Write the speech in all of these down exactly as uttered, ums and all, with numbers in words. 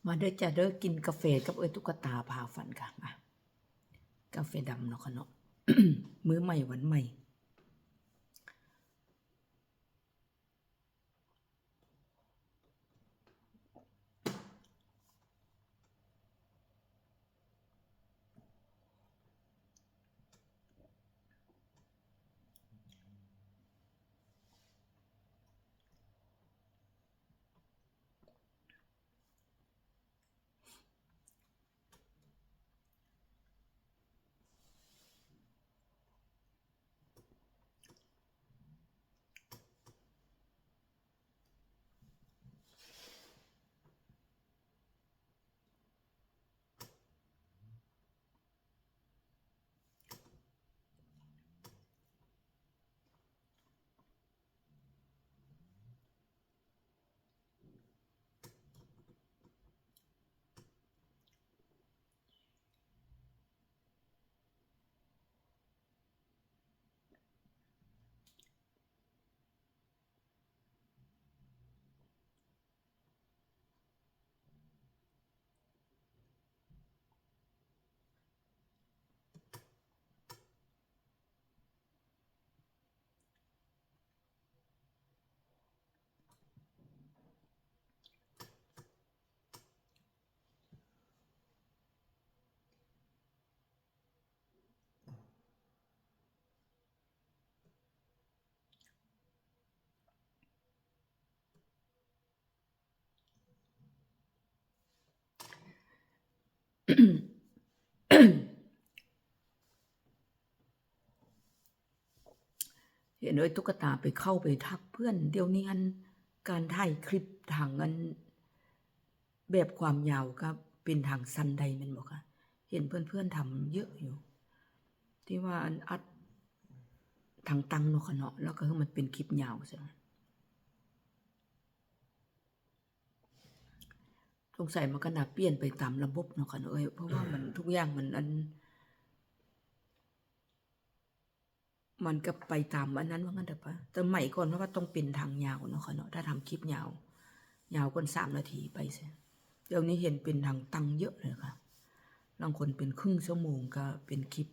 มาเด้อจ้าเด้อ กินกาแฟกับเอ้ยตุ๊กตาพาฝันค่ะ มา กาแฟดำเนาะค่ะเนาะ มื้อใหม่วันใหม่ เห็นเอ้ยตุ๊กตาไปเข้าไปทักเพื่อน เดี๋ยวนี้อันการถ่ายคลิปทางอันแบบความยาวก็เป็นทางสั้นได้แม่นบ่คะ เห็นเพื่อนๆทำเยอะอยู่ ที่ว่าอันอัดทางตั้งเนาะค่ะเนาะ แล้วก็คือมันเป็นคลิปยาวใช่ไหม สงสัยมันก็น่าเปลี่ยนไปตามระบบเนาะค่ะเนาะเอ้ย เพราะว่ามันทุกอย่างมันอัน มันก็ไปตามอันนั้นว่างั้นเถอะปะ แต่สมัยก่อนเพราะว่าต้องเป็นทางยาวเนาะค่ะเนาะ ถ้าทำคลิปยาว ยาวเกินสามนาทีไปเสีย เดี๋ยวนี้เห็นเป็นทางตั้งเยอะเลยค่ะ บางคนเป็นครึ่งชั่วโมงก็เป็นคลิป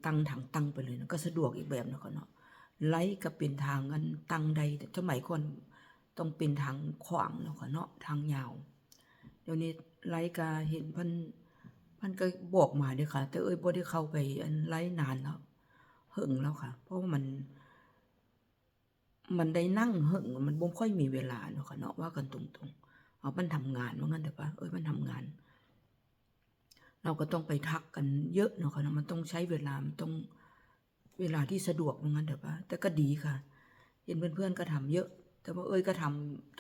ตั้งทางตั้งไปเลยนะ ก็สะดวกอีกแบบเนาะค่ะเนาะ ไลฟ์ก็เป็นทางอันตั้งได้ แต่สมัยก่อนต้องเป็นทางขวางเนาะค่ะเนาะ ทางยาว เดี๋ยวนี้ไลฟ์ก็เห็นเพิ่น เพิ่นก็บอกมาเด้อค่ะ แต่เอ้ยบ่ได้เข้าไปอันไลฟ์นานแล้ว เหิงแล้วค่ะ เพราะว่ามัน มันได้นั่งเหิง มันบ่ค่อยมีเวลาเนาะค่ะเนาะ ว่ากันตรงๆ เอามันทำงานว่างั้นเถอะปะ เอ้ยมันทำงาน เราก็ต้องไปทักกันเยอะเนาะค่ะเนาะ มันต้องใช้เวลา มันต้อง เวลาที่สะดวกว่างั้นเถอะปะ แต่ก็ดีค่ะ เห็นเพื่อนๆก็ทำเยอะ แต่ว่าเอ้ยก็ทำ